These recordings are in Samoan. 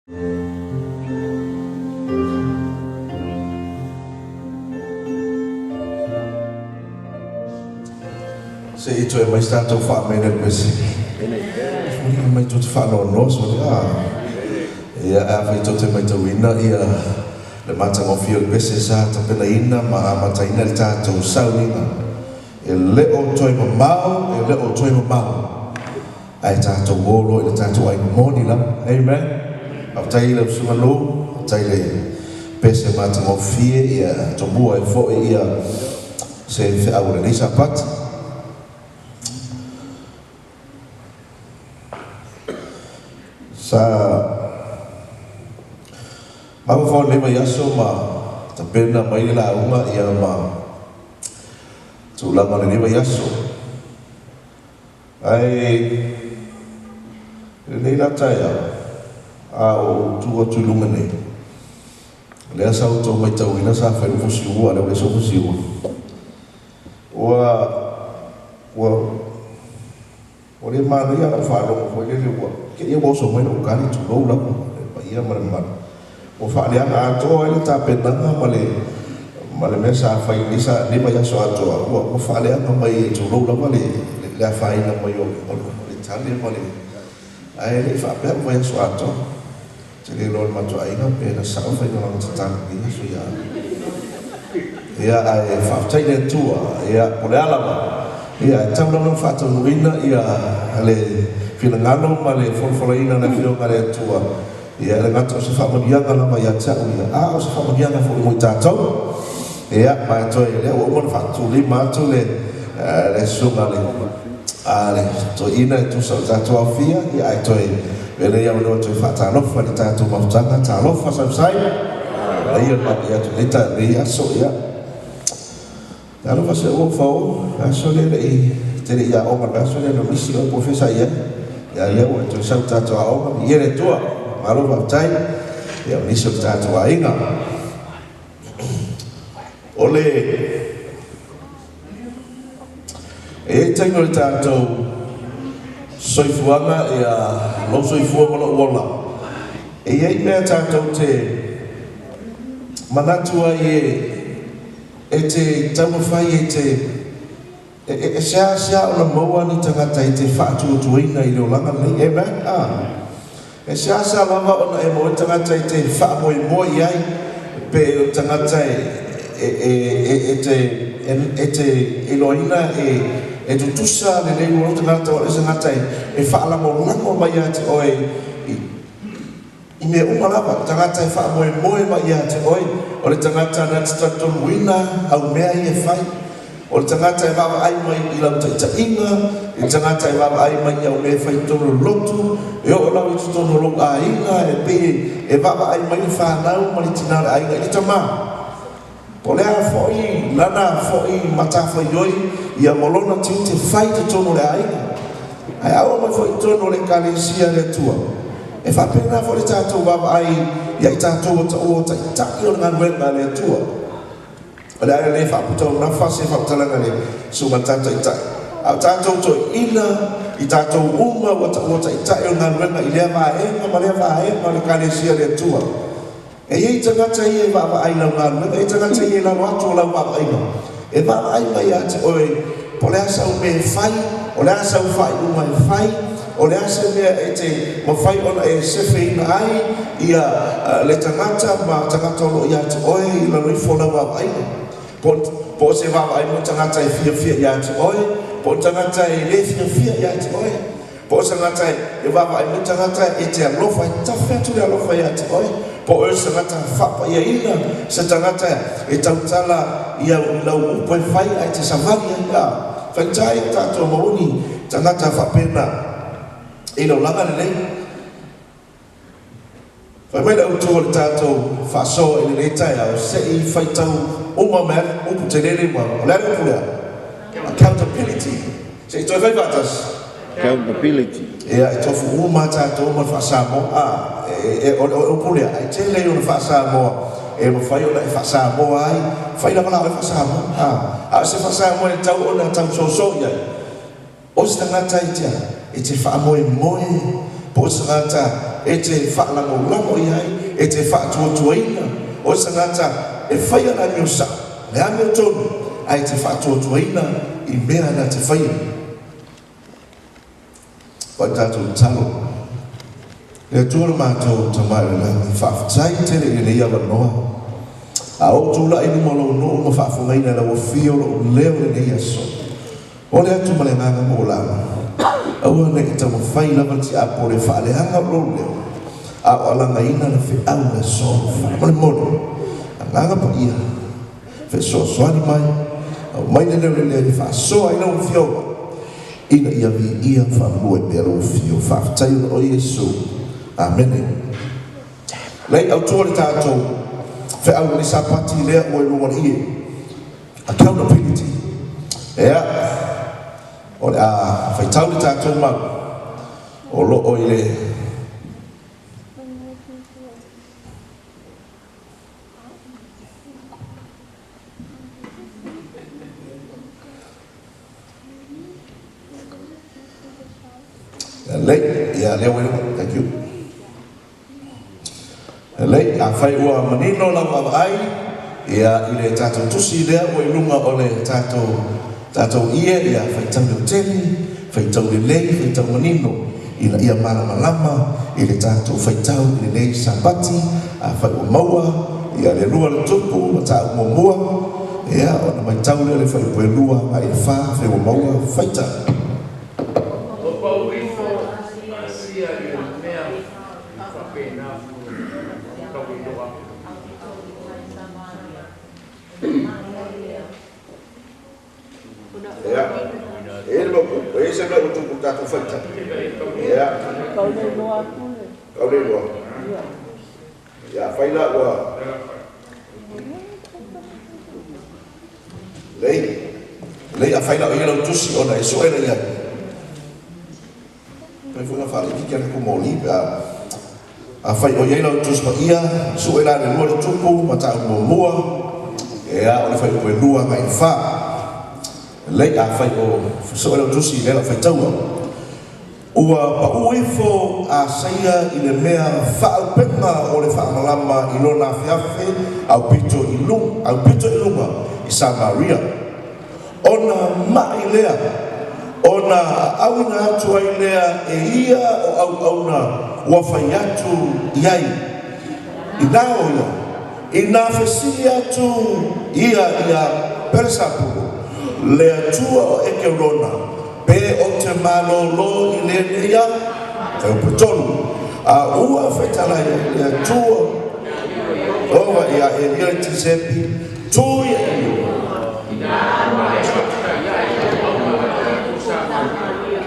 Se i toe mai se tatou faamene le pese. E foliga mai tou te faanoanoa sole a. Ia, afai tou te maitauina ia le matagofie o le pese sa tapenaina ma amataina le tatou sauniga, e le o toe mamao, e le o toe mamao, ae tatou o loa i le tatou aiga moni lava. Amen. Faafetai i lau Susuga Lou, faafetai i le pese matagofie, ia tomua ai foi ia se feau o lenei Sapati. Sa mafaufau i lenei vaiaso ma tapena mai le lauga ia ma tulaga o lenei vaiaso. Ae i lenei la taeao, a ou tu atu i luga nei, lea sa outou maitauina sa fai lou fusiua, a o lea ua leai sou fusiua. Ua ua ua le manaia lau faalogo foi lele ua te i ua oso mai lou kali, tulou lava le paia ma le mamalu. Ua faaleaga atoa ai le tapenaga ma le ma le mea sa fai i lenei vaiaso atoa, ua ua faaleaga mai, tulou lava le le afaina mai o o le tane ma le ae le i faapea ua vaiaso atoa. Ou te le iloa i le matou aiga pe na sao le faiga o lana tatalo i lenei aso ia Ia, ae faafetai i le Atua, ia, po o le a lava, ia, e tau lava ona faataunuuina ia le finagalo ma le folafolaina o le Afioga a le Atua, ia, e le gata o se faamanuiaga lava ia te au ia, a o se faamanuiaga foi mo i tatou. Ia, ma e toe, lea ua uma ona faatulima atu le, le susuga i le, a le toeaina e tusa o le tatou aofia, ia, ae toe Pele au loa toe faatalofa i le tatou mafutaga, talofa sausai, laia le mapu atu nei ta nei aso, ia. Talofa se ua fao, aso le le i te le i aoga le aso le no misi o profesa ia. Ia lea ua toe sau tatou aoga, i le tua, malo faafetai, ia o nisi o le tatou aiga. O le E i ai taimi o le tatou soifuaga, ia, lou soifua ma lou ola, e i ai mea tatou te manatu ai e, e te taumafai e te, e, e, e seasea ona maua ni tagata e te faatuatuaina i le olaga lenei. Amen? Ah. E seasea lava ona e maua ai tagata e te faamoemoe i ai, pe o le tagata e te e te iloaina e tutusa lelei mo lou tagata, o le tagata e faalagolago mai ia te oe i mea uma lava, o le tagata e faamoemoe mai ia te oe, o le tagata na te talitonuina au mea ia e fai. O le tagata e vaavaai mai i lau taitaiga, i le tagata e vaavaai mai i au mea e fai i totonu o le lotu, e oo lava i totonu o lou aiga, e pei e vaavaai mai le fanau ma le tina o le aiga i le tama. Po o le a foi lana foi matafaioi ia ma lona tiute fai i totonu o le aiga, ae a oo mai foi i totonu o le Ekalesia a le Atua, e faapena foi le tatou vaavaai ia i tatou ua taua o taitai o le galuega a le Atua. O le a le faaputaunafa se faamatalaga le susuga le Taitai, a o tatou toeaiina, i tatou uma ua taua taitai o le galuega i lea vaega ma lea vaega o le Ekalesia a le Atua. E i ai tagata ia e vaavaai i lau galuega, e i ai tagata ia i lalo atu o lau vaavaaiga, e vaavaai mai ia te oe po o le a sau mea e fai, o le a sau faaiuga e fai, O le a se mea e te mafai ona e sefeina ai ia le tagata ma tagata o lo o ia te oe i lalo ifo o lau vaavaaiga? Po, po o se vaavaai mo tagata e fiafia ia te oe, po o tagata e le fiafia ia te oe, po o se tagata e vaavaai mai tagata e te alofa, e tafe atu le alofa ia te oe, po o se tagata faapaiaina, se tagata e tautala i au i lau upu e fai ae te savali ai. A, faigata ai o tatou maoni Tagata faapena i le olaga lenei. Fai mai le autu o le tatou faasoa i lenei taeao, se i faitau uma mai le upu telele ma, o le a le upu lea? Accountability. Se i toe fai faatasi. Accountability. Ia, e tofu uma lava tatou ma le faa-Samoa. A, e, o le upu lea, ae tele ia ona faa-Samoa e mafai ona e faa-Samoa ai. Fai lava la oe faa-Samoa. A, a o se faa-Samoa e tatau ona tau soso i ai. O se tagata e te, e te faamoemoe, po o se tagata e te faalagolago i ai, e te faatuatuaina. O se tagata e faia le amio sao, le amiotonu, ae te faatuatuaina i mea na te faia. O le tatou tatalo. Le Atua lo matou Tama i le lagi, faafetai tele i lenei avanoa. A ou tulai i luma o lou nuu ma faafogaina i lau afio lou leo i lenei aso, ole atu ma le agaga maualalo, aua ne i taumafai lava le tiapo le faaleaga o lou leo, a o alagaina le feau i le aso. Faamolemole, Agaga Paia, fesoasoani mai, aumai le leo lelei e faasoa ai lau Afioga, ina ia viia ma faamalua ai pea lau Afio. Faafetai ona oe Iesu. Amene. Lei autu o le tatou feau i le Sapati lea ua i luga o le ie. Accountability. Ea, o le a faitau le tatou mau o loo i le Lelei, ia lea ua i luga. Thank you. Lelei, afai ua manino lau vaavaai ia i le tatou tusi lea ua i luga o le tatou tatou ie, ia faitau leotele, faitau lelei, faitau manino ina ia malamalama i le tatou faitau i lenei Sapati. Afai ua maua ia le lua le tupu mataupu muamua, ia ona matau lea o le fuaiupu e 2 agai i le 4, afai ua maua, faitau. Ua pau ifo Asia i le mea faapena tau iloa atu. Ia, e le mau e se mea ua tupu i tatou faitau. Ia, Kau le iloa atu le. Kau le iloa. Ia, afai la ua lei lei afai la o ia lau tusi ona e sue le iai. Pai foi na faalaititi a le moli pe a afai o iai lau tusi paia, sue la le lua le tupu mataupu muamua, ia o le fuaiupu e 2 agai i le 4. Lei, afai o sue lau tusi lea lau faitaua. Ua pau ifo Asaia i le mea faaupega o le faamalama i lona afeafe au pito i luga, au pito i luga i Samaria. Ona mai lea, ona auina atu ai lea e ia o auauna ua fai atu i ai. Ina o ia, ina fesili atu ia ia Pelesapulo, le Atua o Ekerona, pe o te malolo i lenei a, fuaiupu 3, a ua fetalai ai le Atua, ova ia Elia i Tisepi, tu ia i luga. Ina ma e faafetai ai auauna a tatou Samaria.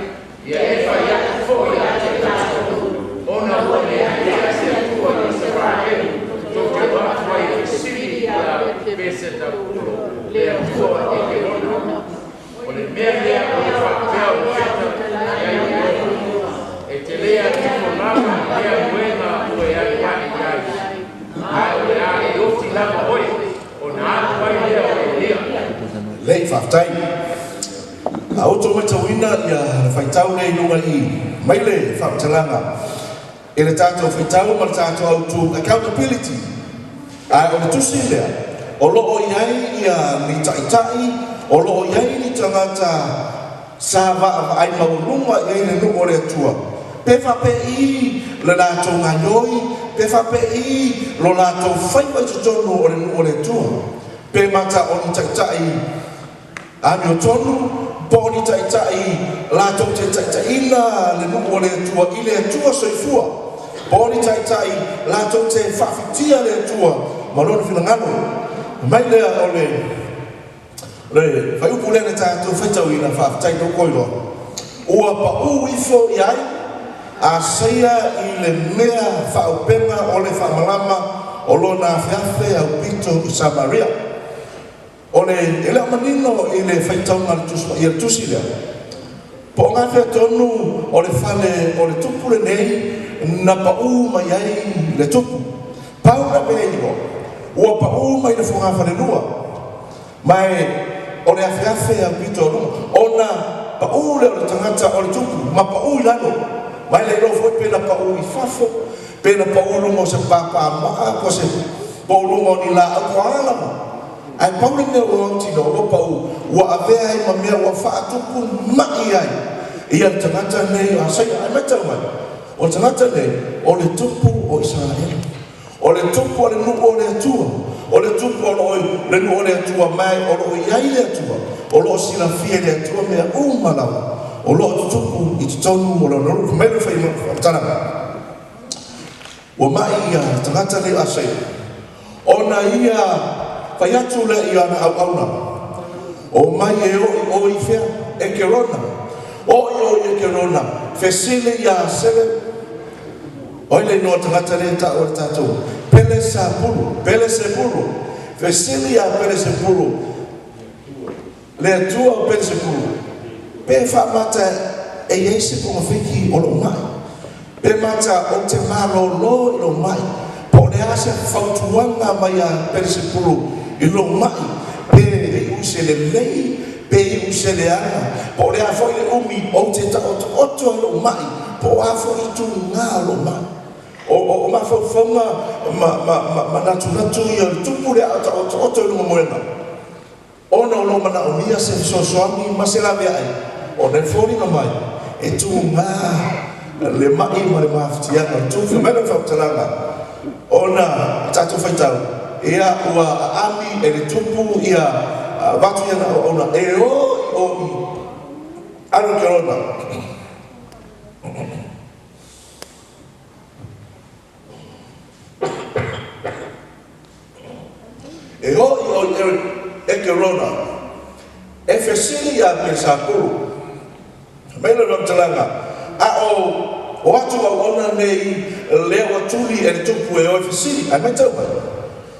Ia e fai atu foi ia te tatou, ona ua leai se Atua i Isaraelu, tou te o atu ai e fesili ia Pesetapulo, le Atua o Ekerona. O le mea lea o le faapea o fetalai ai Ieova, e te le alu ifo lava i lea moega ua e alu ae i ai, ae o le a e oti lava oe, ona alu ai lea o Elia. Lei, faafetai. A outou matauina ia le faitau lea i luga i i, mai le faamatalaga i le tatou faitau ma le tatou autu accountability. Ae o le tusi lea, o loo i ai ia ni taitai, o loo i ai ni tagata sa vaavaai maualuga i ai le nuu o le Atua. Pe faapei le latou gaioi, pe faapei lo latou faiva i totonu o le nuu o le Atua. Pe mata o ni taitai amiotonu, po o ni taitai latou te taitaiina le nuu o le Atua i le Atua soifua. Po o ni taitai latou te faafitia le Atua ma lona finagalo. Mai lea o le le fuaiupu lea na tatou faitauina, faafetai tou koiloa. Ua pau ifo i ai Asaia i le mea faaupega o le faamalama o lona afeafe au pito i Samaria. O le e le o manino i le faitauga a le tusi paia le tusi lea. Po o gafea tonu o le fale o le tupu lenei na pau mai ai le tupu. Pau na mea iloa, ua pau mai le fogafalelua. Ma e o le afeafe au pito o luga, ona pau lea o le tagata o le tupu, ma pau i lalo. Ma e le iloa foi pe na pau i fafo, pe na pau i luga o se pāpāmaa, po o se po o luga o ni laau, po o a lava. Ae pau le mea ua mautinoa ua pau, ua avea ai ma mea ua faatupu mai ai ia le tagata lenei o Asaia. Ae matau mai, o le tagata lenei, o le tupu o Isaraelu. O le tupu o le nuu o le Atua, o le tupu o lo o i le nuu o le Atua, ma o lo o i ai le Atua, o lo o silafia e le Atua mea uma lava o lo o tutupu i totonu o lona nuu. Fai mai le faamatalaga, Ua mai ia tagata nei o Asaia, ona ia fai atu lea i ana auauna, Omai e o i o i fea? Ekerona. O i o i Ekerona, fesili iā Sele, O ai le inoa tagata lea e taua e le tatou? Pelesapulu, Pelesepulu. Fesili ia Pelesepulu, le Atua o Pelesepulu, pe faamata e i ai se togafiti o lou mai? Pe mata ou te malolo i lou mai? Po o le a se fautuaga mai a Pelesepulu i lou mai? Pe iu i se lelei, pe iu i se leaga, po o le a foi le umi ou te taotooto ai lou mai, po o a foi ituga o lou mai. O mafaufauga ma manatunatu ia o le tupu lea a o taotooto i luga moega, ona o lo o manaomia se fesoasoani ma se laveai, ona e foliga mai e tuga le mai ma le mafatiaga o le tupu. Fai mai lau faamatalaga, Ona tatou faitau, ia, ua aami e le tupu ia avatu i ana auauna e o i o i Arukerona. E o i o i Ekerona, e fesili iā Pesapulu. Fai mai le faamatalaga, A o o atu auauna nei lea ua tuli e le tupu e o e fesili, ae matau mai,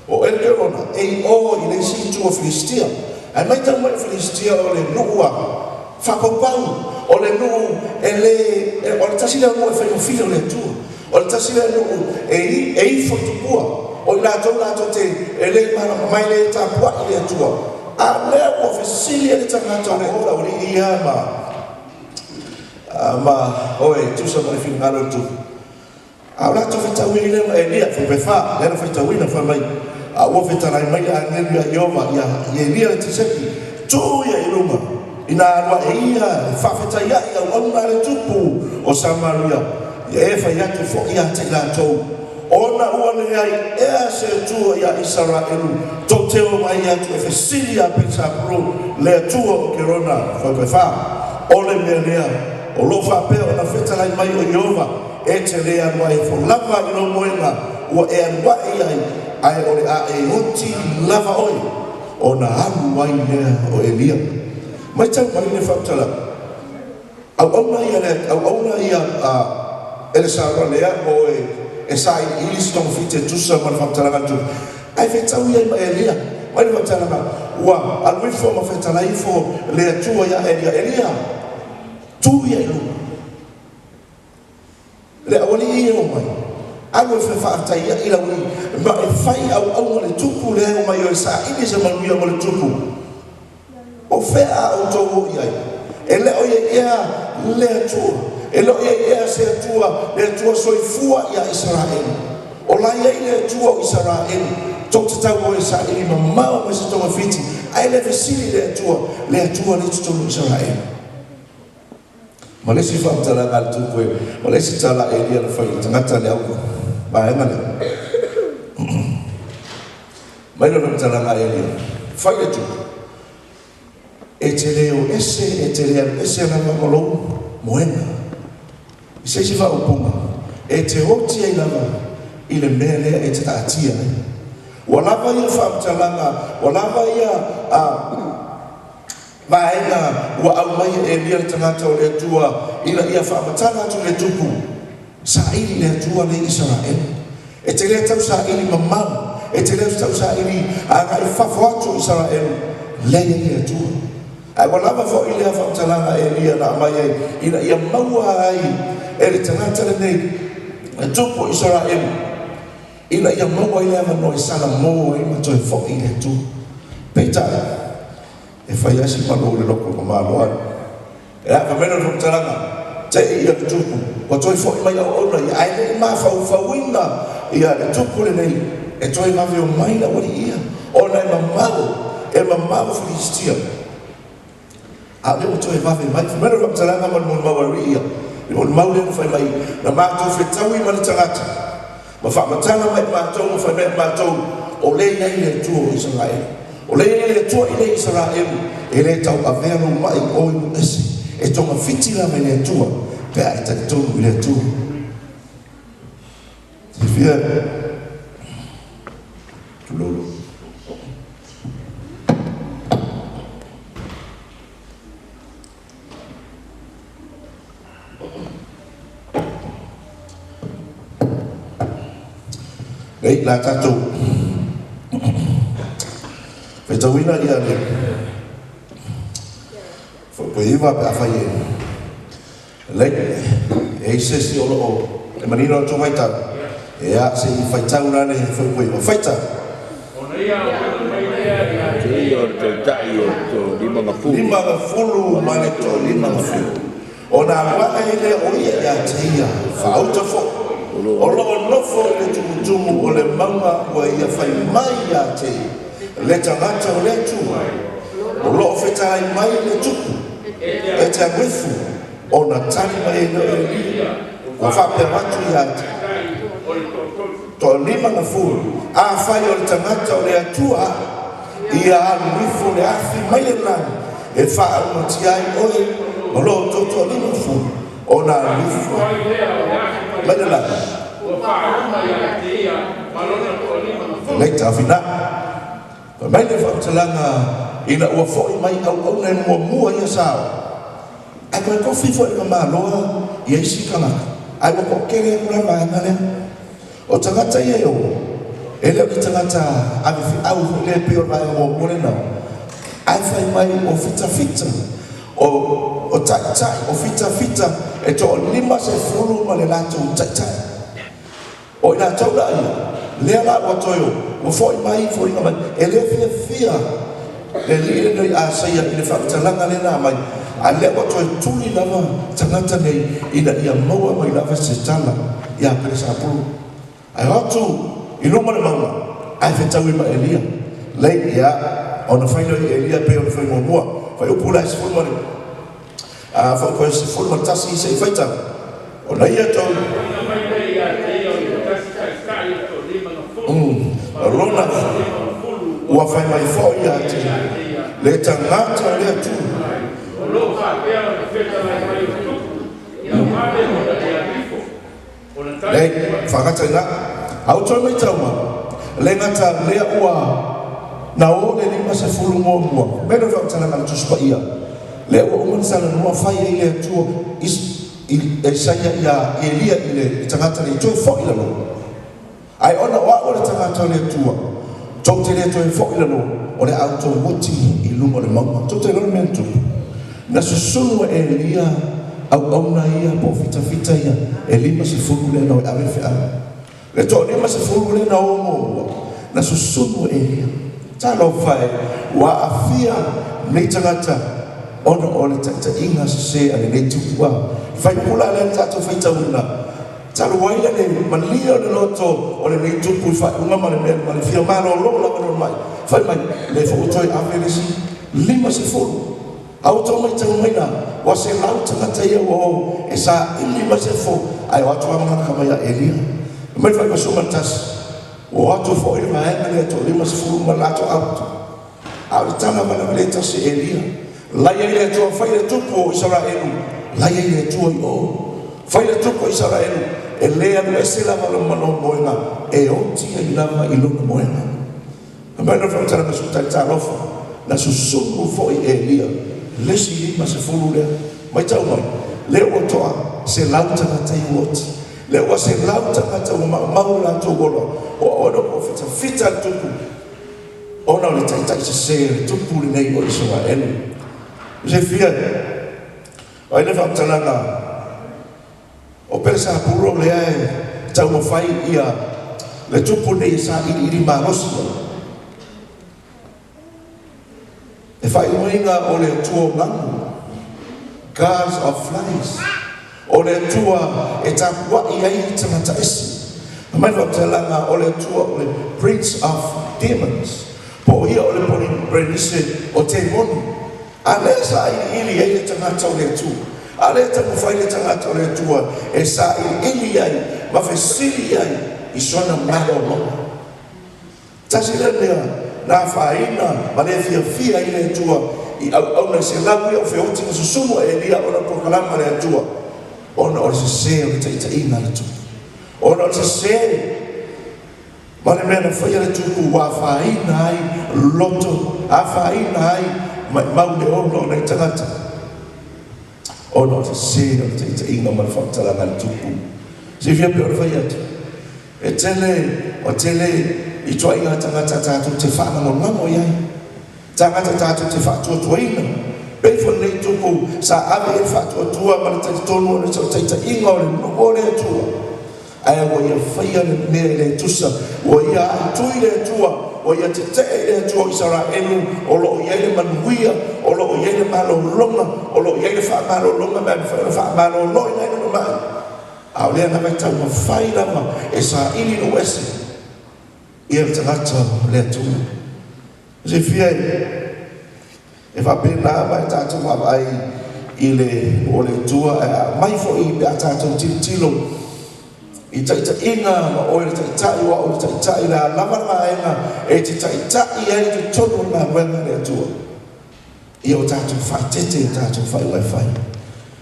o Ekerona e i o i le isi itu o Filistia. Ae matau mai o Filistia o le nuu a faapaupau, o le nuu e le, o le tasi lea o nuu e faigofie o le Atua. O le tasi lea nuu e e ifo i tupua, o i latou latou te e le malama mai le tapuai i le Atua. A o lea ua fesili ai le tagata o le ola o alii ia ma ma oe tusa ma le finagalo o le Tupu. A o latou faitauina lea ma Elia, Fuaifaifa, lea na faitauina fai mai, a ua fetalai mai le agelu ia Ieova ia i Elia le Tisepi, tuu ia i luga, ina alu ae ia e faafetaiaʻi auauna a le Tupu o Samaria, ia e fai atu foi ia te i latou, Ona ua leai ea se Atua iā Isaraelu, tou te omai atu e fesili iā Pelisapulu, le Atua o Kerona, Fuaifaifa. O le mea lea, o lo o faapea ona fetalai mai o Ieova, E te le alu ae ifo lava i lou moega ua e alu ae i ai, ae o le a e oti lava oe, ona alu ai lea o Elia. Matau mai le faamatalaga. Auauna ia le auauna ia a Elesara lea o e e sailiili se togafiti e tusa ma le faamatalaga a le Tupu. Ae fetau ia ma Elia. Mai le faamatalaga, ua alu ifo ma fetalai ifo le Atua ia Elia, Elia, tu ia i luga. Le aualii e omai, alu e fefaataiai lau alii, ma e fai auauna le Tupu lea e omai o e saili se manuia mo le Tupu. O fea a outou o i ai? E le o i ai ea le Atua? E le o i ai ea se Atua, le Atua soifua iā Isaraelu? O la e i ai le Atua o Isaraelu, tou te tau o e saili mamao mai se togafiti, ae le fesili i le Atua, le Atua lea i totonu o Isaraelu. Ma le isi faamatalaga a le Tupu e, o le isi tala a Elia na fai i le tagata le au vaega lea. Mai lona faamatalaga a Elia, fai le Tupu, e te le o ese, e te le alu ese lava ma lou moega. I se isi faaupuga, e te oti ai lava i le mea lea e te taatia ai. Ua lava ia faamatalaga, ua lava ia a, Vaega ua aumai e Elia le tagata o le Atua ina ia faamatala atu le tupu, Saili le Atua nei Isaraelu. E te le tau saili mamao, e te le tau saili agai fafo atu o Isaraelu, lea i ai le Atua. Ae ua lava foi lea faamatalaga a Elia na aumai ai ina ia maua ai e le tagata lenei le tupu o Isaraelu, ina ia maua ai le avanoa e salamo ai ma toe foi i le Atua. Peitai, E fai lava si malu o le loko ma malo ai. E a, fai mai lea o le faamatalaga, Tei ia le tupu, Ua toe fo'i mai auauna ia, ae le i mafaufauina ia le tupu lenei e toe vave omai le aualii ia, ona e mamao, e mamao Filisitia. A o lea ua toe vave mai. Fai mai le faamatalaga ma le molimau a alii ia, le molimau lea na fai mai, na matou fetaui ma le tagata, ma faamatala mai i matou ma fai mai ia matou, o lea e i ai le Atua o Isaraelu. O lea e i ai le Atua i inei i Isaraelu, e le tauavea lou mai i o i nuu ese. E togafiti lava i le Atua pe a e talitonu i le Atua. Silafia e tulou lou. Nei, la tatou faitauina ia le Fuaiupu pe afai e lelei. E i ai se isi o lo o e manino le tou faitau? Ia, se i faitau la le Fuaiupu 9. Faitau. Te o le taitai o le toalimagafulu. Limagafulu ma le toalimagafulu. Ona alu ae lea o ia ia te ia, faauta foi, o lo o nofo i le tumutumu o le mauga ua ia fai mai ia te ia, le tagata o le Atua, o lo o fetalai mai le tupu, e te alu ifo, ona tali mai ai lea o Elia, ua faapea atu ia te toalimagafulu, Afai o le tagata o le Atua au, ia alu ifo le afi mai le lagi e faaaumatia ai oe ma lo outou toalimagafulu, ona alu ifo mai le lagi. Lei taofi Fai mai le faamatalaga ina ua foi mai auauna e muamua ia sao, ae toe tofi foi le tamaloa ia isi tagata, ae ua toatele atu la le vaega lea. O tagata ia e o, e le o ni tagata ave feau foi lea pei o le vaega muamua lena, ae fai mai o fitafita, o taitai, o fitafita e toa-50 ma le latou taitai. O i latou la ia, lea la ua toe o, ua foi mai, foliga mai, e le fiafia le alii lenei Asaia i le faamatalaga lea na aumai, a lea ua toe tuli lava tagata nei ina ia maua mai lava se tala ia Pelesapulu. Ae o atu i luma o le mauga, ae fetaui ma Elia. Lei, ia, ona fai lea i Elia pei ona fai muamua. Fuaiupu la e sefulu ma le, a, fuaiupu e 11 se i faitau. Ona ia tou. Lona ua fai mai foi ia te le tagata o le Atua. Lei, faagata i na. A ua toe maitau mai, le gata lea ua na o le 50 muamua, mea lea o le faamatalaga a le Tusi Paia, lea ua uma ona talanoa fai ai le Atua i Isaia ia Elia i le tagata lea i toe foi i lalo. Ae ona o au o le tagata o le Atua, tou te le toe foi i lalo, o le a outou oti i luga o le mauga. Tou te iloa le mea na tupu? Na susunu e Elia auauna ia po o fitafita ia e 50 lea na o e ave le feau. Le toa-50 lea na o muamua, na susunu e Elia. Talofa e, ua aafia nei tagata ona o le taitaiga sese a lenei tupu. A faipula lea na tatou faitauina, talu ai le malie o le loto o lenei tupu i faaiuga ma le mea ma le fia malolo lava lona mai. Fai mai, lea foi ua toe ave le isi 50. A ua tou maitau mai la, ua selau tagata ia ua o e saili mai se fofo, ae o atu lava gata mai ia Elia. Fai mai le faipasua ma le tasi, Ua o atu foi le vaega lea toa-50 ma le latou autu. A o le tala mai lava lea e tasi e Elia, La i ai le Atua, fai le Tupu o Isaraelu, la i ai le Atua i o. Fai le Tupu o Isaraelu, e le alu ese lava lona moega, e oti ai lava i lona moega. Fai mai lona faamatalaga suatai talofa, na susunu foi e Elia le isi 50 lea. Maitau mai, lea ua toa selau tagata i ua oti. Lea ua selau tagata ua maumau lo latou ola, o aoga ua fitafita le tupu ona o le taitai sese o le tupu lenei o Isaraelu. Silafia o ai le faamatalaga o Pelesapulo lea e taumafai ia le tupu lenei e sailiili malosi ai. E faaigoaina o le Atua o manu, Gods of Flies. O le Atua e tapua'i ai tagata ese. Fai mai le faamatalaga, O le Atua o le Prince of Demons, po o ia o le Perenise o Temoni. A lea sailiili ai le tagata o le Atua, a lea taumafai le tagata o le Atua e sailiili ai ma fesili ai i sona malologa. Tasi lea mea na afaina ma le fiafia ai le Atua i auauna i selau ia o feoti ma susunu a Elia ona polokalama a le Atua, ona o le sese o le taitaiga a le tupu. Ona o le sese ma le mea na faia le tupu ua afaina ai loto, afaina ai maimau le ola o nai tagata, ona o le sese o le taitaiga ma le faamatalaga a le tupu. Silafia pei ona fai atu, E tele, ua tele ituaiga tagata tatou te faalagolago i ai, tagata tatou te faatuatuaina. Pei foi lenei tupu sa ave i ai le faatuatua ma le talitonu o le taitaiga o le nuu o le Atua, ae ua ia faia le mea e le tusa, ua ia aaitui le Atua, ua ia tetee i le Atua o Isaraelu o lo o i ai le manuia, o lo o i ai le malologa, o lo o i ai le faamalologa ma e mafai ona faamaloloina ai lona mai. A o lea lava e taumafai lava e saili lou ese ia le tagata o le Atua. Silafia e faapena ma e tatou vaavaai i le nuu o le Atua ae a aumai foi pe a tatou tilotilo i taitaiga ma oe le taitai o au le taitai le a lava le vaega e te taitai ai i totonu o le galuega a le Atua. Ia o tatou faaeteete i a tatou faaiuga e fai.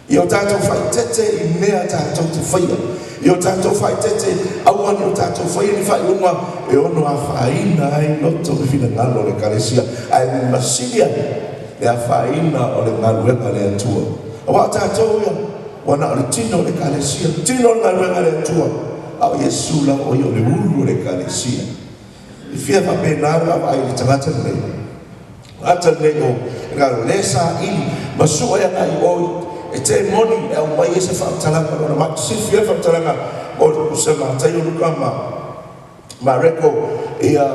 Ia o tatou faaeteete i mea tatou te faia. Ia o tatou faaeteete, aua ne i o tatou faia ni faaiuga e ono afaina ai loto ma finagalo o le Ekalesia, ae masili ane le afaina o le galuega a le Atua. Aua o tatou ia, ua na o le tino o le Ekalesia, tino o le galuega a le Atua, a o Iesu lava o ia o le ulu o le Ekalesia. E fia faapena le vaavaai i le tagata lenei. Tagata lenei o le lea saili ma sue agai i o e temoni e aumai ai se faamatalaga lona mai. Silafia le faamatalaga o le Usa Mataio, Luka ma Mareko ia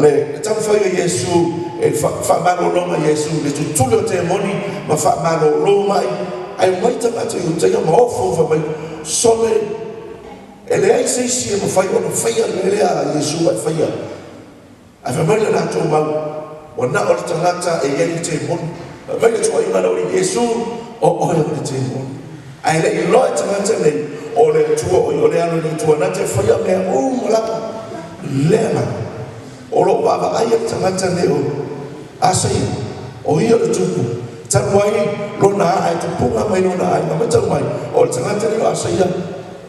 le taumafai o Iesu e faamalologa Iesu i le tutuli o temoni ma faamalolo mai ae omai tagata Iutaia ma ofo fai mai, Sole, E leai se isi e mafai ona faia le mea lea a Iesu e faia. Ae fai mai le latou mau, Ua na o le tagata e i ai le temoni. Fai mai le tuuaiga lea o Iesu, O oe o le temoni. Ae le i iloa e tagata nei, o le Atua o ia, o le Alo o le Atua na te faia mea uma lava. Lea la, o lo o vaavaai e le tagata nei o Asaia, o ia o le tupu, talu ai lona aa e tupuga mai lona aiga, matau mai, o le tagata nei o Asaia,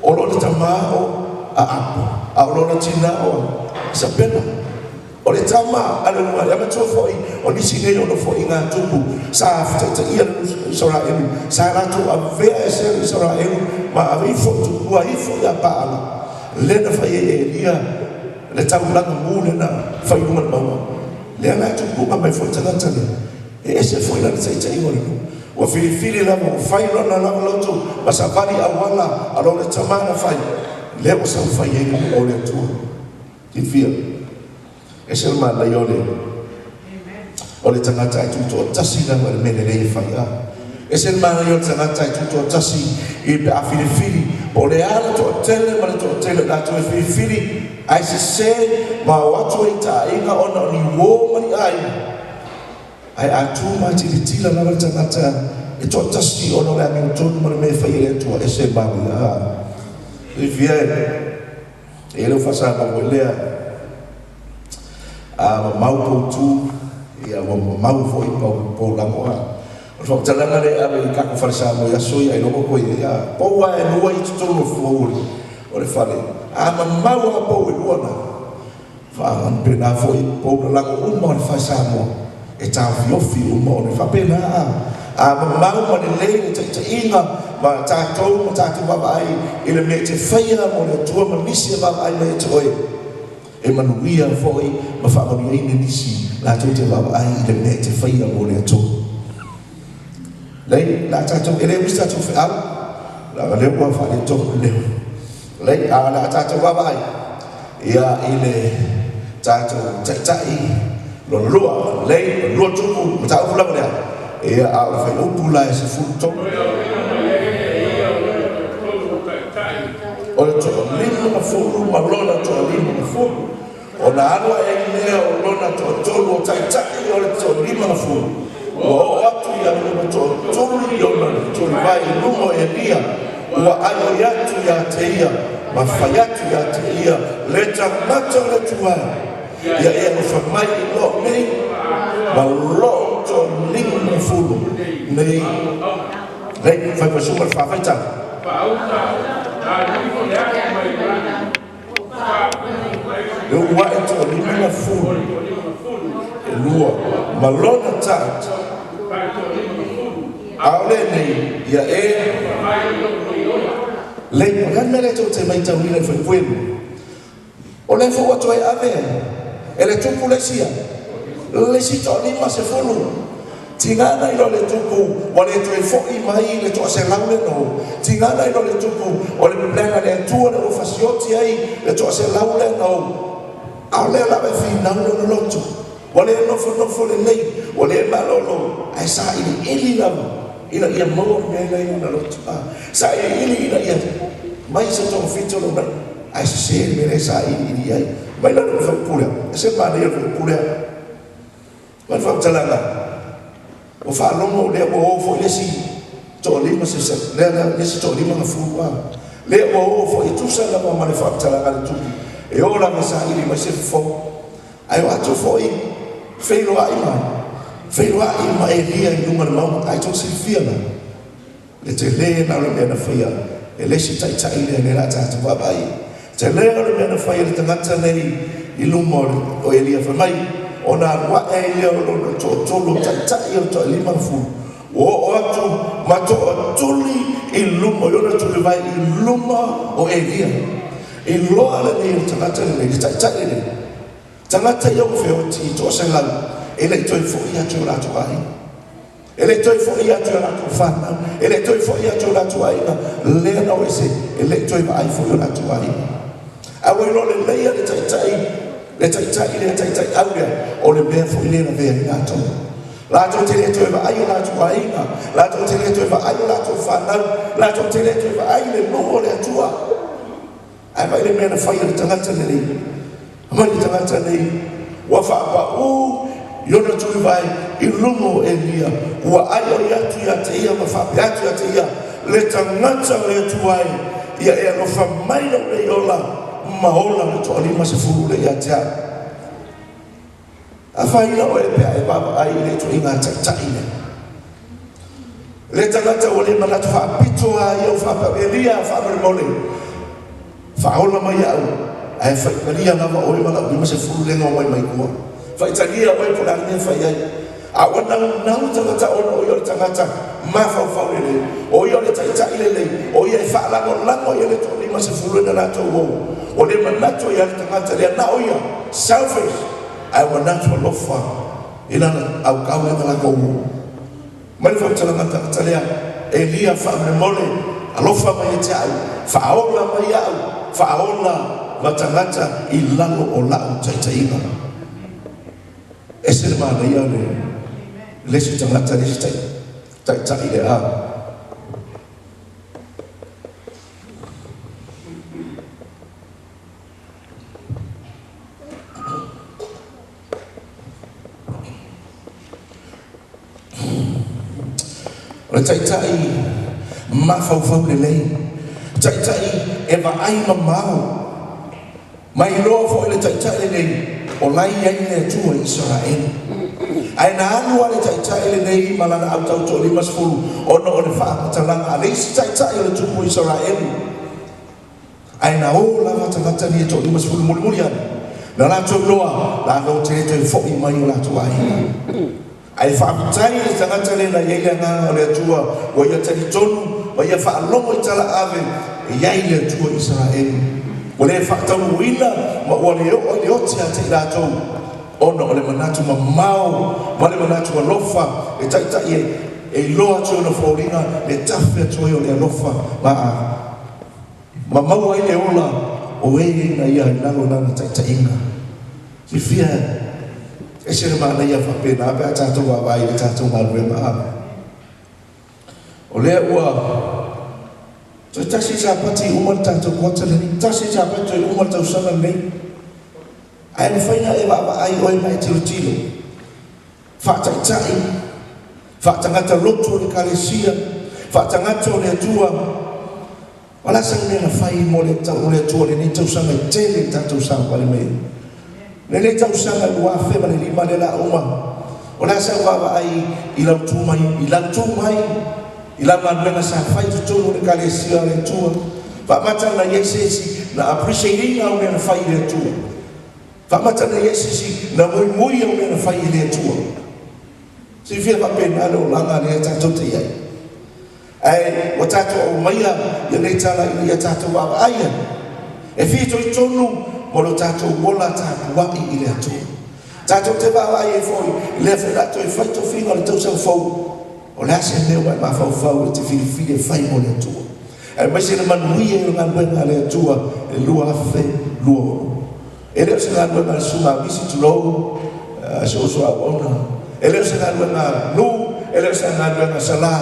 O lona tama o Aapo, a o lona tina o Isapela. O le tama a le Uluai matua foi o nisi nei ono foi ngā tupu sa fetaitaia le Isaraelu, sa latou avea ese le Isaraelu ma ave ifo i tupua ifo ia Paala, lea na fai ai e Elia le taulaga mu lea na fai i luga o le mauga. Lea la e tupuga mai foi tagata lea. E ese foi lana taitaiga o le nuu. Ua filifili lava, ua fai lona lava loto ma savali auala a lona tama na fai, lea ua sau fai ai le nuu o le Atua. Silafia, ese le manaia o le o le tagata e tutoatasi lava i le mea lelei e fai. A ese le manaia o le tagata e tutoatasi i pe a filifili, po o le a le toatele ma le toatele o latou e filifili ae sese ma o atu ai i taaiga ona o ni uo ma ni aiga. Ae a tu ma tilotilo lava le tagata e toatasi ona o le amiotonu ma le mea e fai e le Atua, ese le manaia. A silafia e i ai lau faasaga foi lea, a mamau pou tu, ia ua mamau foi pou lago. A o le faamatalaga lea e ave i kako fale Samoa i aso ia, ailoga koe i ai. A pou lava e lua i totonu o fou o le fale, a mamau lava pou e lua na, Faapena foi pou lalago uma o le fale Samoa e taofiofi uma ona e faapena a a mamau ma lelei le taitaiga ma tatou ma tatou vaavaai i le mea e te faia mo le Atua ma nisi e vaavaai mai ia te oe e manuia foi ma faamanuiaina nisi latou te vaavaai i le mea e te faia mo le Atua. Lei la tatou e le umi se tatou feau leaga lea ua faaletonu le leo. Lei a o le a tatou vaavaai ia i le tatou taitai lona lua. Lei o lua tupu mataupu lava lea ia a o le fuaiupu la e 13. O le toa-50 ma lona toa-50. Ona alu ae ai lea o lona toatolu o taitai o le toa-50, ua oo atu ia ma toatuli i ona tulivae i luma o Elia, ua aioi atu ia te ia ma fai atu ia te ia, le tagata o le Atua e, ia e alofa mai i lou nei ma lou toa-50 nei. Nei, fai ma le faafaitau. Le uluai toa-52 ma lona tagata. A o lenei, ia e lei, o le a le mea lea tou te maitauina i le faipue? O lea foi ua toe ave e le tupu le isi le isi toa-50. Tiga na iloa le tupu ua le toe fo'i mai le 100 lena o. Tiga na iloa le tupu o le plan a le Atua le ua fasioti ai le 100 lena o. A o lea lava e finau lona loto. Ua le nofonofo lelei, ua le malolo, ae sailiili lava ina ia maua le mea lea i ona loto. Sailiili ina ia mai se togafiti lona, ae sese le mea lea e sailiili ai. Mai la le faipule, e se manaia le faipule. Ma le faamatalaga, ua faalogo lea ua o foi le isi toa-5 se lea le isi toa-50 a. Lea ua o foi e tusa lava ma le faamatalaga a le tupu. E o lava e saili mai se fofo. Ae o atu foi feiloai mai. Feiloai ma Elia i luga o le mauga. Ae tou silafia la le tele na o le mea na faia e le isi taitai lea lea la tatou vaavaai. Tele o le mea na faia le tagata nei i luma o Elia fai mai. Ona alu ae ai lea o lona toatolu o taitai o le toa-50. Ua oo atu ma toatuli i luma i ona tulivae i luma o Elia. Iloa lenei o le tagata lenei, le taitai lenei. Tagata ia ua feoti i 100, e le i toe fo'i atu i o latou aiga. E le i toe fo'i atu i o latou whanau. E le i toe fo'i atu i o latou aiga. Lea na o ese, e le i toe vaai foi o latou aiga. A ua iloa lelei le taitai, le taitai lea, taitai au lea, o le mea foi lea lavea ai latou. Latou te le toe vaai o latou aiga, latou te le toe vaai o latou whanau, latou te le toe vaai le nuu o le Atua. Ae vaai le mea na fai e le tagata lenei. Mai le tagata nei, ua faapau i ona tulivae i luma o Elia, ua aioi atu ia te ia ma faapea atu ia te ia, le tagata o le Atua e, ia e alofa mai lou nei ola, ma ola le toa-50 le ia te au. Afaina oe pe a e vaavaai i le ituaiga taitai lea. Le tagata ua le manatu faapito a ia ua faapea, Elia faamolemole, faaola mai au, ae faitalia lava oe ma lau 50 lea na omai mai tua. Faitalia oe po o le a le mea e fai ai. A ua naunau tagata ona o ia o le tagata mafaufau lelei, o ia o le taitai lelei, o ia e faalagolago ia le toa-50 na latou o. Ua le manatu ia le tagata lea na o ia, selfish, ae ua manatu alofa i lana aukau lea na latou o. Mai le faamatalaga tagata lea, Elia faamolemole, alofa mai ia te au, faaola mai au, faaola ma tagata i lalo o lau taitaiga. Ese le manaia le le isi tagata, le isi taitai le a. O le taitai mafaufau lelei, taitai e vaai mamao. Ma iloa foi le taitai lenei o lai ai le Atua i Isaraelu. Ae na alu lava le taitai lenei ma lana autau toa-50 ona o le faamatalaga a le isi taitai o le tupu o Isaraelu. Ae na o lava tagata nei e toa-50 mulimuli ane. Na latou iloa, latou te le toe fo'i mai o latou aiga. Ae faafetai i le tagata lea na i ai le agaga o le Atua, ua ia talitonu ma ia faalogo i tala ave e i ai le Atua i Isaraelu. Ua le faataunuuina ma ua le oo i le oti ia te i latou, ona o le manatu mamao ma le manatu alofa e taitai e iloa atu i ona foliga le tafe atu ai o le alofa ma ma maua ai le ola o e na ia i lalo lana taitaiga. Silafia ese le manaia faapena pe a tatou vaavaai i le tatou galuega. O lea ua Toe tasi Sapati uma le tatou quota lenei, tasi Sapati toe uma le tausaga lenei. Ae mafai ona e vaavaai oe ma e tilotilo, faataitai, faatagata lotu o le Ekalesia, faatagata o le Atua, o le a sau mea na fai mo le mo le Atua i lenei tausaga e tele le tatou savavali mai ai. Lenei tausaga 2005 lea o le a uma, o le a sau vaavaai i lau tu mai, i lau tu mai, i lau galuega sa fai i totonu o le Ekalesia a le Atua. Faamata ona i ai se isi na appreciate ina au mea na fai i le Atua. Faamata ona i ai se isi na muimui au mea na fai i le Atua. Silafia faapena le olaga lea tatou te i ai. Ae ua tatou aumaia lenei tala ina ia tatou vaavaai ai e fitoitonu mo lo tatou ola tapuai i le Atua. Tatou te vaavaai ai foi i lea foi o le a toe fai tofiga o le tausaga fou, o le a se mea ua e mafaufau e te filifili e fai mo le Atua, aemaise le manuia i le galuega a le Atua i le 2026. E le o se galuega a le Susuga a Misi, tulou, si ou uso auauna, e le o se galuega a Lu, e le o se galuega a Salā,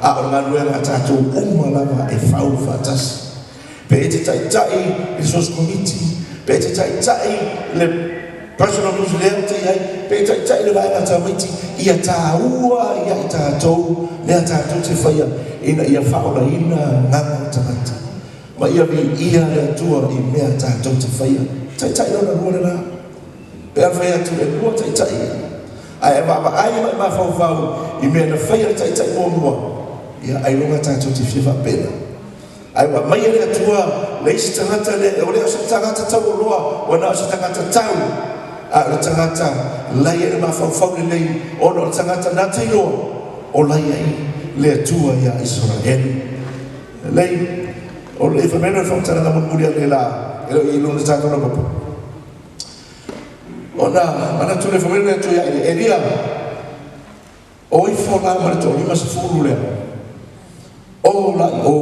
a o le galuega a tatou uma lava e fau faatasi. Pe e te taitai i le source committee, pe e te taitai i le personal news lea ou te i ai, pe e taitai i le vaega tamaiti, ia taua ia i tatou lea tatou te faia ina ia faaolaina agaga o tagata. Ma ia viia le Atua i mea tatou te faia. Taitai lona lua lena. Pe a fai atu e lua taitai ia, ae e vaavaai ma e mafaufau i mea na faia le taitai muamua, ia ailoga tatou te fia faapena. Ae ua aumaia le Atua le isi tagata lea, e le o se tagata taualoa, ua na o se tagata tau, a o le tagata la e i ai le mafaufau lelei, ona o le tagata na te iloa o la e i ai le Atua ia Isaraelu. Lelei, o le fai mai lea o le faamatalaga mulimuli analeila e le o i ai i luma o le tatou laupapa. Ona manatu lea, fai mai le Atua ia Elia, Elia, o ifo la ma le toalima sefulu lea, o la i o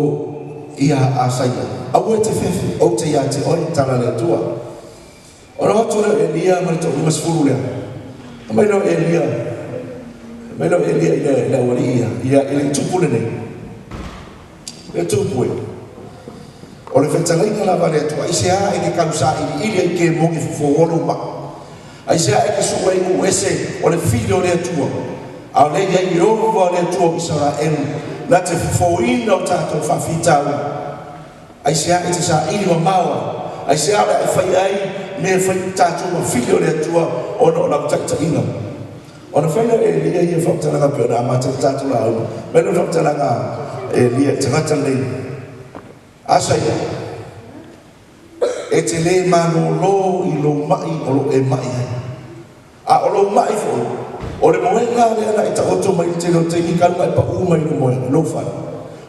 ia Asaia, aua e te fefe, ou te ia te oe, tala le Atua. Ona o atu lea o Elia ma le toalima sefulu lea, fai mai lea o Elia, fai mai lea o Elia i le, le aualii ia, ia, i le tupu lenei. Le tupu e. O le fetalaiga lava a le Atua, aisea e ke kau sailiili ai ke mogi fofoua lou maa? Aisea e ke sue ai nuu ese o le fili o le Atua? A o lea i ai Ieova le Atua o Isaraelu, na te fofoina o tatou faafitauli. Aisea e te saili mamao ai? Aisea o le a e fai ai mea e fai tatou ma fili o le Atua ona o lau taitaiga? Ona fai lea o Elia ia faamatalaga pei ona amata ai le tatou lauga. Fai lea o le faamatalaga a Elia i le tagata lenei, Asaia, e te le malōlō i lou maʻi o lo o e maʻi ai. A o lou maʻi foi, o le moega lea na e taoto mai i le tele o taimi talu ona e paʻū mai i lou moega, lou fale,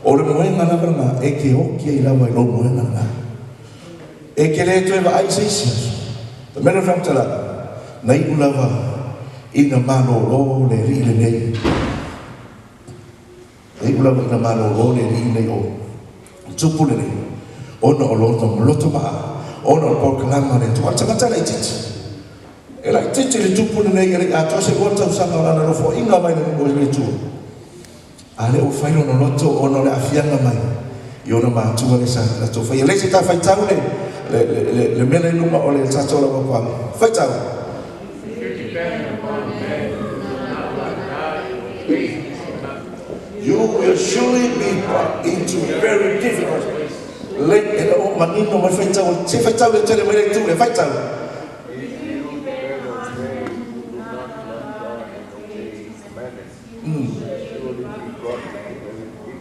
o le moega lava lena e te oki ai lava i lou moega lena. E te le toe vaai i se isi aso. Fai mai le faamatalaga, na iu lava ina malōlō le alii lenei. Na iu lava ina malōlō le alii lenei o le tupu lenei, ona o lona loto maa, ona o le polokalama a le Atua. O le tagata laitiiti, e laitiiti le tupu lenei e le i atoa se lua tausaga o lana nofoaiga mai le nuu o le Atua. A lea ua fai lona loto ona o le aafiaga mai i ona matua lea sa latou faia. Lea se ta faitau le, le, le, le mea lea i luga o le tatou lauapaga. Faitau. If you depend upon man, not on God, obey his commandments. You will surely be brought into very difficult. Le, e le o manino mai faitau, se faitau le tele mai le itu le faitau. If you depend on men who do not love God and obey his commandments, you will surely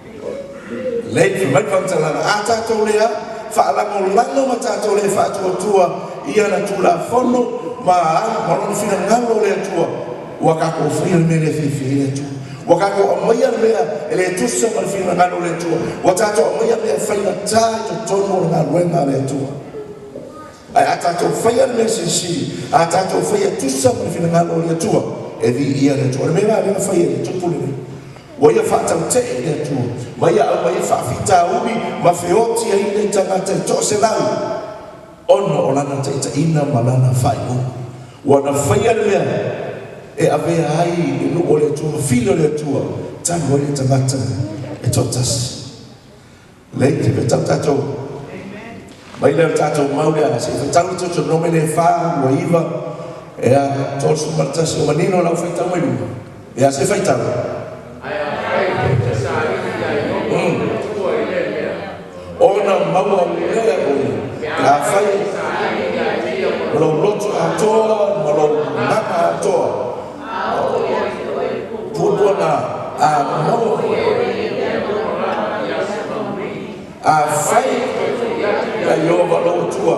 be brought into very difficult places. Lei, fai mai le faamatalaga, a tatou lea faalagolago ma tatou le faatuatua i ana Tulafono ma ma lona finagalo o le Atua, ua tatou faia le mea lea e fiafia ai le Atua. Ua tatou aumaia le mea e le tusa ma le finagalo o le Atua. Ua tatou aumaia mea e faigata i totonu o le galuega a le Atua. Ae a tatou faia le mea silisili, a tatou faia tusa ma le finagalo o le Atua, e viia le Atua. O le mea la lea na fai e le tupu lenei, ua ia faatautee le Atua, ma ia aumaia faafitauli ma feoti ai nei tagata e toaselau, ona o lana taitaiina ma lana faaiuga. Ua na faia le mea e avea ai le nuu o le Atua ma fili o le Atua, talu ai le tagata e toatasi. Lei te faitau tatou. Mai lea o le tatou mau lea, se i faitau le Deuteronome lea 4, 29, ea, 31, o manino lau faitau mai luma. Ea, se i faitau. Ae afai e te saili ia Ieova lou Atua i lea mea. Ona maua lea oe, pe afai e te saili ia te ia ma lou loto atoa ma lou agaga atoa. Puapuaga a maua. Afai ia Ieova lou Atua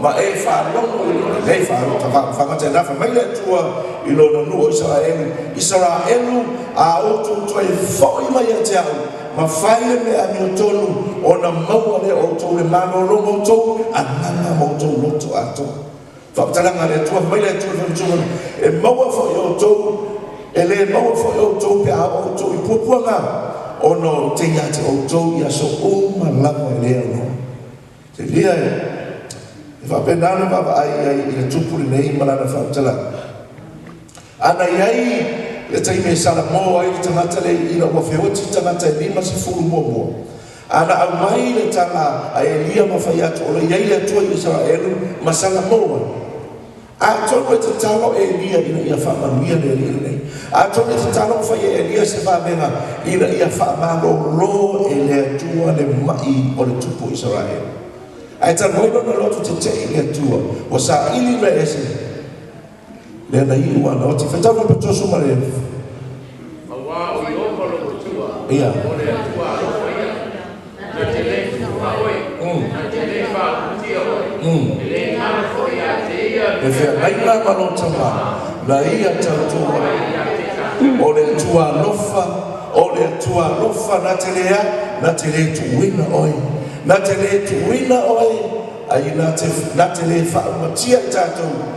ma e faalogo i lona lei faagata ina fai mai le Atua i lona nuu o Isaraelu, Isaraelu, a outou toe foi mai ia te au ma fai le mea amiotonu, ona maua lea o outou le malolo ma outou agaga ma outou loto atoa. Faamatalaga a le Atua, fai mai le Atua i le faamatalaga, e maua foi e outou, e lē maua foi e outou pe a oo outou i puapuaga, ona o te ia te outou i aso uma lava e le aunoa. Silia e, e faapena ona vaavaai i ai i le Tupu lenei ma lana faamatalaga. Ana i ai le taimi e salamo ai le tagata lea ina ua feoti tagata e 50 muamua, ana aumai le tala a Elia ma fai atu o lo o i ai le Atua i Isaraelu ma salamo ai. Atonu e tatalo Elia ina ia faamanuia le alii lenei. Atonu e tatalo ma fai e Elia se vavega ina ia faamalolo e le Atua le ma'i o le tupu o Isaraelu. Ae talu ai lona loto tetee i le Atua, ua saili mea ese. Lea na iu ana oti. Faitau mai Petosu ma le. Auā o Ieova lou Atua, Ia. o le Atua alofa ia, na te lē tuua oe, na te lē faaulutia oe, e lē galo foi ia te ia Le le feagaiga ma lona tama, na ia tautua ai. O le Atua alofa, o le Atua alofa, na te lē a, na te lē tuuina oe, na te lē tuuina oe, ai na te, na te lē faaumatia i tatou.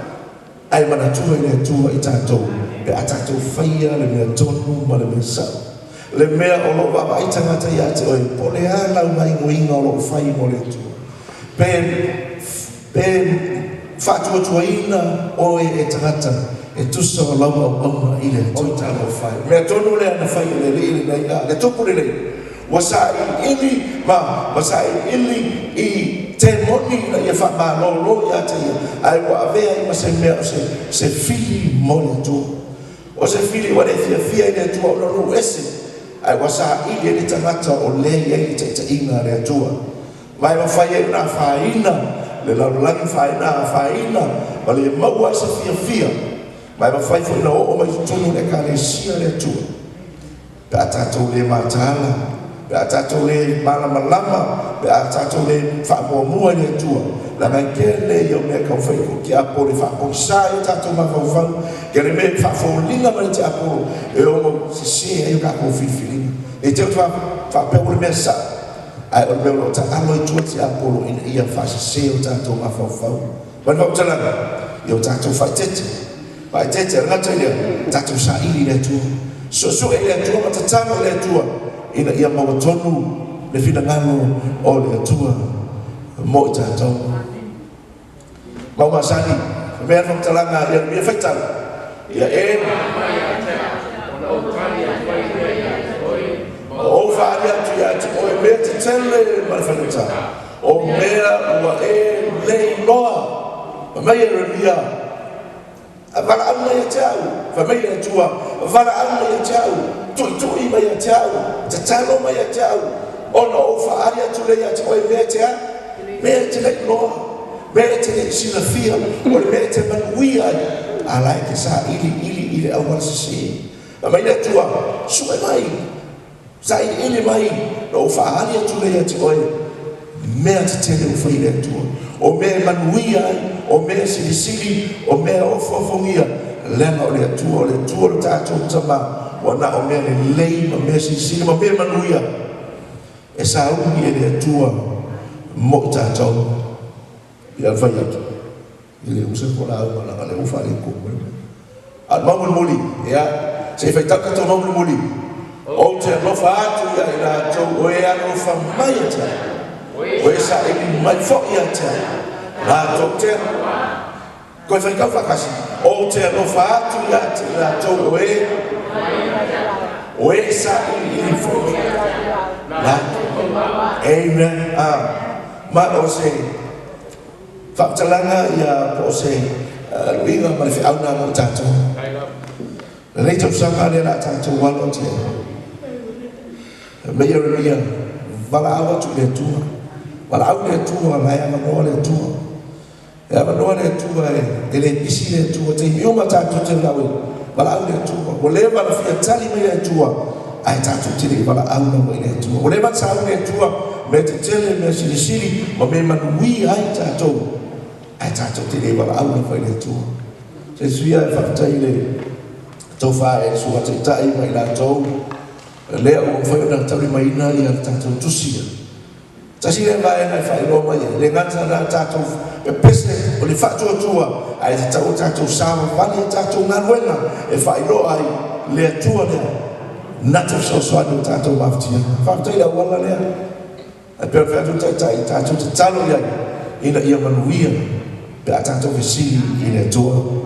Ae manatua i le Atua i tatou pe a tatou faia le mea tonu ma le mea sao. Le mea o lo o vaavaai tagata ia te oe, po o le a lau gaioiga o lo o fai mo le Atua. Pe, pe faatuatuaina oe e tagata e tusa o lau auauna i le Atua. Oi talofa e. Mea tonu lea na fai e le alii lenei, a, le tupu lenei. Ua sailiili ma ma sailiili i temoni ina ia faamalolo ia te ia, ae ua avea ai ma se mea o se se fili mo le Atua. O se fili ua le fiafia i le Atua ona nuu ese, ae ua saili ai le tagata o lea e i ai le taitaiga a le Atua. Ma e mafai ai ona afaina le lalolagi ma afaina ma le maua ai se fiafia, ma e mafai foi ona oo mai i totonu o le Ekalesia le Atua. Pe a tatou lē mataala, pe a tatou lē malamalama, pe a tatou lē faamuamua i le Atua, leaga e tele ia o mea e taumafai e tuu tiapolo e faapogisā ai o tatou mafaufau, tele mea e faafoliga mai le tiapolo e ono sesē ai o tatou filifiliga. Ne i te i ua faapea o le mea sa'o, ae o le mea o lo o taalo ai tua le tiapolo ina ia faasesē o tatou mafaufau. Ma le faamatalaga, ia o tatou faaeteete. Faaeteete, e le gata i lea, tatou saili i le Atua. Suesue i le Atua ma tatalo i le Atua ina ia maua tonu le finagalo o le Atua mo i tatou. Mau masani, mea le faamatalaga ia le mea faitau, ia e Mai ia te au, ona ou tali atu ai lea ia te oe, ma o ou faaali atu ia te oe mea tetele ma le faigata, o mea ua e le iloa. Fai mai Ieremia, Valaau mai ia te au, fai mai le Atua, valaau mai ia te au, tuitui mai ia te au, tatalo mai ia te au, ona ou faaali atu lea ia te oe mea e te a? Mea e te le i iloa, mea e te le i silafia, o le mea e te manuia ai, a la e te sailiili i le auala sesē. Fai mai le Atua, Sue mai, Sailiili mai na ou faaali atu lea ia te oe mea tetele ua fai e le Atua, o mea e manuia ai, o mea e silisili, o mea e ofoofogia, leaga o le Atua, o le Atua o le tatou Tama, ua na o mea lelei ma mea silisili ma mea manuia e sauni e le Atua mo i tatou. Ia fai atu, e le usa ko lauga leaga lea ua faaletonu mai le mea. A o le mau mulimuli, ia, se i faitau tatou mau mulimuli. Ou te alofa atu ia i latou o e alofa mai ia te au, o e saili mai foi ia te au, latou te Toe faitau faatasi. Ou te alofa atu ia te i latou o e o e sailiili foi latou. Amen. Ma o se faamatalaga ia po o se luiga ma le feau lena mo tatou. Lenei tausaga lea o le a tatou alo atu ai. Fai mai Ieremia, Valaau atu i le Atua. Valaau i le Atua, o la e avanoa le Atua. E avanoa le Atua, e le pisi le Atua. Taimi uma tatou te valaau ai, valaau i le Atua. Ua leva ona fia tali mai le Atua, ae tatou te le i valaau lava i le Atua. Ua leva ona sauni le Atua, mea tetele, mea silisili, ma mea manuia ai tatou, ae tatou te le valaau lava i le Atua. Se sui usufono, faafetai i le tofa e le Susuga Taitai ma i latou lea ua mafai ona taulimaina le tatou tusi. Tasi lea vaega e faailoa mai ai, e le gata na tatou pepese o le faatuatua, ae tatau ona tatou savavali a tatou galuega e faailoa ai le Atua lea na te fesoasoani i tatou mafatiaga. Faafetai i le auala lea. Ae pei ona fai atu le Taitai, tatou tatalo i ai ina ia manuia pe a tatou fesili i le Atua.